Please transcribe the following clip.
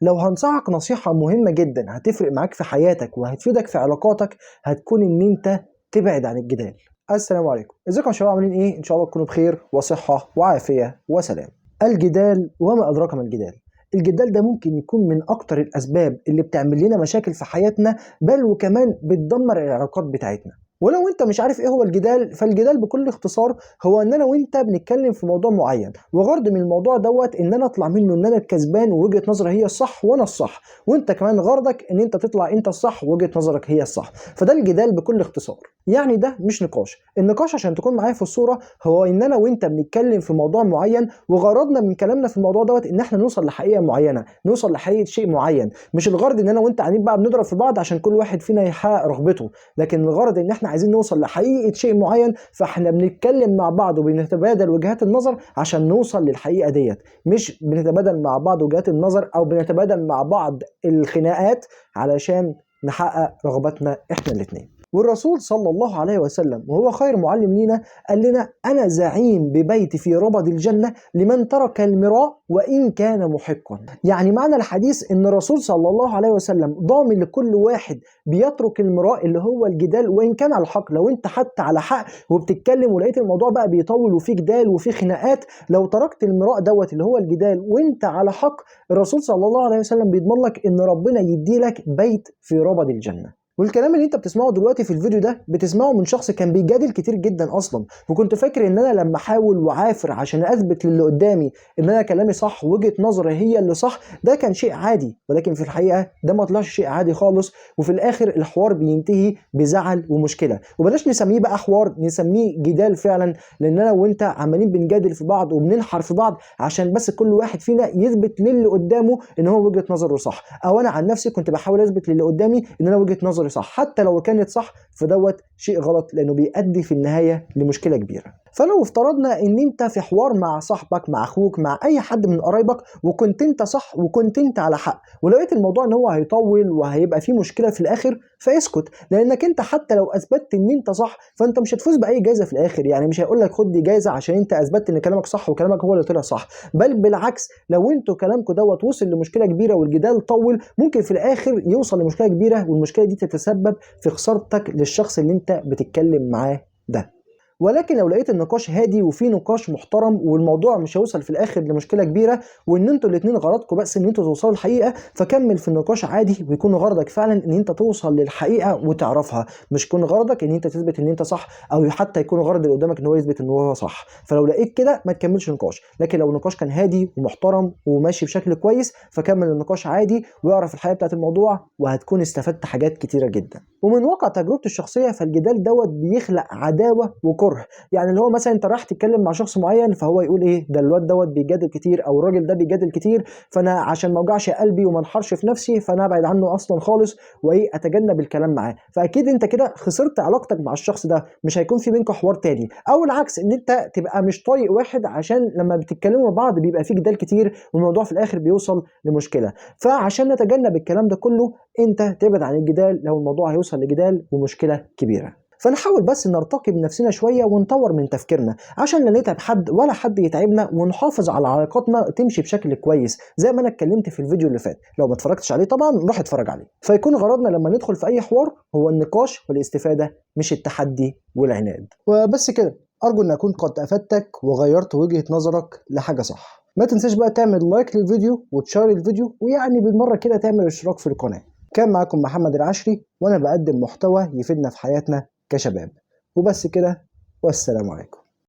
لو هنصحك نصيحة مهمة جدا هتفرق معاك في حياتك وهتفيدك في علاقاتك، هتكون ان انت تبعد عن الجدال. السلام عليكم، ازيكم يا شباب، عاملين ايه؟ ان شاء الله تكونوا بخير وصحة وعافية وسلام. الجدال وما ادراك ما الجدال. الجدال ده ممكن يكون من اكتر الاسباب اللي بتعمل لنا مشاكل في حياتنا، بل وكمان بتدمر العلاقات بتاعتنا. ولو انت مش عارف ايه هو الجدال، فالجدال بكل اختصار هو ان انا وانت بنتكلم في موضوع معين، وغرض من الموضوع دوت ان انا اطلع منه ان انا الكسبان ووجهة نظري هي الصح وانا الصح، وانت كمان غرضك ان انت تطلع انت الصح ووجهة نظرك هي الصح. فده الجدال بكل اختصار. يعني ده مش نقاش. النقاش عشان تكون معايا في الصورة هو ان انا وانت بنتكلم في موضوع معين، وغرضنا من كلامنا في الموضوع دوت ان احنا نوصل لحقيقة معينة، نوصل لحقيقة شيء معين. مش الغرض ان انا وانت قاعدين بقى بنضرب في بعض عشان كل واحد فينا يحقق رغبته، لكن الغرض ان احنا عايزين نوصل لحقيقة شيء معين، فاحنا بنتكلم مع بعض وبنتبادل وجهات النظر عشان نوصل للحقيقة ديت، مش بنتبادل مع بعض وجهات النظر او بنتبادل مع بعض الخناقات علشان نحقق رغبتنا احنا الاتنين. والرسول صلى الله عليه وسلم وهو خير معلم لينا قال لنا: أنا زعيم ببيت في ربض الجنة لمن ترك المراء وإن كان محقا. يعني معنى الحديث إن الرسول صلى الله عليه وسلم ضامن لكل واحد بيترك المراء اللي هو الجدال وإن كان على الحق. لو أنت حتى على حق وبتتكلم ولقيت الموضوع بقى بيطول وفيه جدال وفيه خناقات، لو تركت المراء دوت اللي هو الجدال وأنت على حق، الرسول صلى الله عليه وسلم بيضمن لك إن ربنا يدي لك بيت في ربض الجنة. والكلام اللي انت بتسمعه دلوقتي في الفيديو ده بتسمعه من شخص كان بيجادل كتير جدا اصلا، وكنت فاكر ان انا لما احاول وعافر عشان اثبت للي قدامي ان انا كلامي صح ووجهة نظري هي اللي صح، ده كان شيء عادي. ولكن في الحقيقة ده ما طلعش شيء عادي خالص، وفي الاخر الحوار بينتهي بزعل ومشكلة. وبلاش نسميه بقى حوار، نسميه جدال فعلا، لان انا وانت عمالين بنجادل في بعض وبننحر في بعض عشان بس كل واحد فينا يثبت للي قدامه ان هو وجهة نظره صح، او انا عن نفسي كنت بحاول اثبت للي قدامي ان انا وجهة نظري صح، حتى لو كانت صح فدوت شيء غلط لانه بيؤدي في النهاية لمشكلة كبيرة. فلو افترضنا ان انت في حوار مع صاحبك، مع اخوك، مع اي حد من قرايبك، وكنت انت صح وكنت انت على حق، ولقيت الموضوع ان هو هيطول وهيبقى فيه مشكلة في الاخر، فاسكت، لانك انت حتى لو اثبتت ان انت صح فانت مش هتفوز باي جايزة في الاخر. يعني مش هيقول لك خد دي جايزة عشان انت اثبتت ان كلامك صح وكلامك هو اللي طلع صح، بل بالعكس لو انتوا كلامكم دوت وصل لمشكلة كبيرة والجدال طول، ممكن في الاخر يوصل لمشكلة كبيرة، والمشكلة دي تتسبب في خسارتك للشخص اللي انت بتتكلم معاه ده. ولكن لو لقيت النقاش هادي وفي نقاش محترم والموضوع مش هيوصل في الاخر لمشكلة كبيرة، وان انتوا الاثنين غرضكم بس ان انتوا توصلوا للحقيقة، فكمل في النقاش عادي، ويكون غرضك فعلا ان انت توصل للحقيقة وتعرفها، مش يكون غرضك ان انت تثبت ان انت صح، او حتى يكون غرض اللي قدامك ان هو يثبت ان هو صح. فلو لقيت كده ما تكملش نقاش، لكن لو النقاش كان هادي ومحترم وماشي بشكل كويس فكمل النقاش عادي واعرف الحقيقة بتاعت الموضوع، وهتكون استفدت حاجات كتيرة جدا. ومن واقع تجربتي الشخصية فالجدال دوت بيخلق عداوة وكره. يعني اللي هو مثلا انت رايح تتكلم مع شخص معين فهو يقول ايه ده الواد دوت بيجادل كتير، او الراجل ده بيجادل كتير، فانا عشان ما اوجعش قلبي وما انحرش في نفسي فانا ابعد عنه اصلا خالص وايه اتجنب الكلام معاه. فاكيد انت كده خسرت علاقتك مع الشخص ده، مش هيكون في بينكم حوار تاني. او العكس ان انت تبقى مش طايق واحد عشان لما بتتكلموا مع بعض بيبقى في جدال كتير والموضوع في الاخر بيوصل لمشكلة. فعشان نتجنب الكلام ده كله انت تبعد عن الجدال لو الموضوع هيوصل لجدال ومشكلة كبيرة. فنحاول بس نرتقي بنفسنا شوية ونطور من تفكيرنا عشان لا نتعب حد ولا حد يتعبنا، ونحافظ على علاقاتنا تمشي بشكل كويس زي ما انا اتكلمت في الفيديو اللي فات. لو ما اتفرجتش عليه طبعا روح اتفرج عليه. فيكون غرضنا لما ندخل في اي حوار هو النقاش والاستفادة، مش التحدي والعناد. وبس كده، ارجو ان اكون قد افدتك وغيرت وجهة نظرك لحاجة صح. ما تنساش بقى تعمل like للفيديو وتشير الفيديو، ويعني بالمرة كده تعمل اشتراك في القناة. كان معاكم محمد العشري، وانا بقدم محتوى يفيدنا في حياتنا كشباب. وبس كده، والسلام عليكم.